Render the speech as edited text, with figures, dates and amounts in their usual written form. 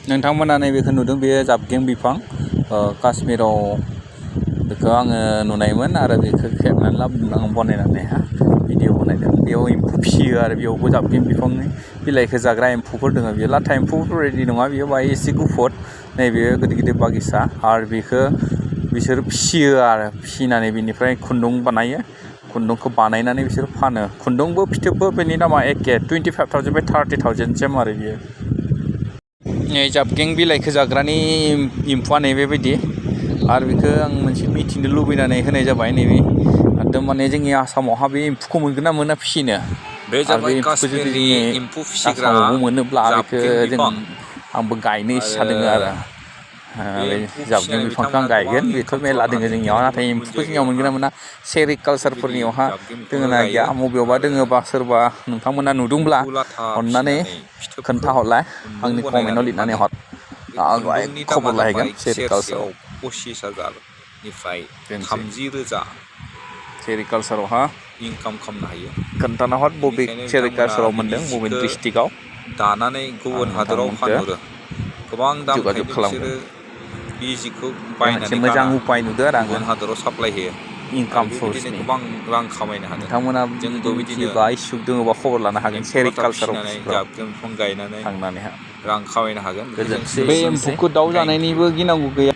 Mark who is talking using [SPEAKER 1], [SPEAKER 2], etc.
[SPEAKER 1] नोंथांमोना नैबेखौ नुदों बेयो जाबगें बिफां काश्मीराव बेखौ आङो नुनायमोन आरो बेखौ खेबनानै लाबोदों आं बनायनानै भिडिअ बनायदों बेयाव एम्फौ फिसियो आरो बेयावबो जाबगें बिफांनि बिलाइखौ जाग्रा एम्फौफोर दङ बेयो लाथा एम्फौफोरबायदि नङा बेयो बाहाय एसे गुफुर नैबे गिदिर गिदिर बागिसा आरो बेखौ बिसोर फिसियो आरो फिसिनानै बिनिफ्राय खुन्दुं बानायो खुन्दुंखौ बानायनानै बिसोर फानो खुन्दुंबो फिथोबबो बेनि दामा एखे 25,000 बे 30,000 सेम आरो बियो जाबगें बिलाइखौ जाग्रानि एम्फौआ नैबेबायदि आरो बेखौ आं मोनसे मिथिनो लुबैनानै होनाय जाबाय नैबे एकदम माने जोंनि आसामावहा बे एम्फौखौ मोनगोन ना मोना फिसिनो आरो बे एम्फौखौ जुदि जोंनि आसामावबो मोनोब्ला बेखौ जों आंबो गायनो इस्सा दङ आरो बे जाबगें बिफांखौ आं गायगोन बेथ' मेरला दङ जोंनियाव नाथाय एम्फौखौ जोंनियाव मोनगोन ना मोना सेरिकालसारफोरनियावहा दोङो ना गैया बबेयावबा दोङोबा सोरबा नोंथांमोना नुदोंब्ला अननानै खोन्थाहरलाय आंनि कमेन्टआव लिरनानै हर आं खबर लाहैगोन सेरिकालसाराव
[SPEAKER 2] 25,000निफ्राय 30,000
[SPEAKER 1] सेरिकालसारावहा
[SPEAKER 2] इनकाम खालामनो हायो
[SPEAKER 1] खोन्थाना हर बबे सेरिकालसाराव मोन्दों बबे डिस्ट्रिक्टआव
[SPEAKER 2] दानानै गुबुन हादराव फानहरो गोबां दाम
[SPEAKER 1] जगाजग
[SPEAKER 2] खायनो
[SPEAKER 1] खालामगोन
[SPEAKER 2] बिसोरो बे जिखौ
[SPEAKER 1] मोनसे
[SPEAKER 2] बायनानै
[SPEAKER 1] मोजां
[SPEAKER 2] गाना
[SPEAKER 1] उपाय नुदों आरो
[SPEAKER 2] गुबुन हादराव साप्लाय होयो
[SPEAKER 1] इनकाम
[SPEAKER 2] आरो बेबायदिनो
[SPEAKER 1] सर्सनि
[SPEAKER 2] गोबां रां खामायनो हादों
[SPEAKER 1] नोंथांमोना
[SPEAKER 2] जोंबो
[SPEAKER 1] जुदि
[SPEAKER 2] बिदिनो
[SPEAKER 1] मिथियोबा इसुक दङबा खबर लानो हागोन
[SPEAKER 2] एम्फौ लाथा
[SPEAKER 1] सेरिकालसाराव
[SPEAKER 2] फिसिनानै जाबगें बिफां गायनानै
[SPEAKER 1] थांनानै
[SPEAKER 2] रां खामायनो हागोन
[SPEAKER 1] गोजोनथोंसै
[SPEAKER 2] बे
[SPEAKER 1] एसेनोसै
[SPEAKER 2] एम्फौखौ दाउ जानायनिबो
[SPEAKER 1] गिनांगौ गैया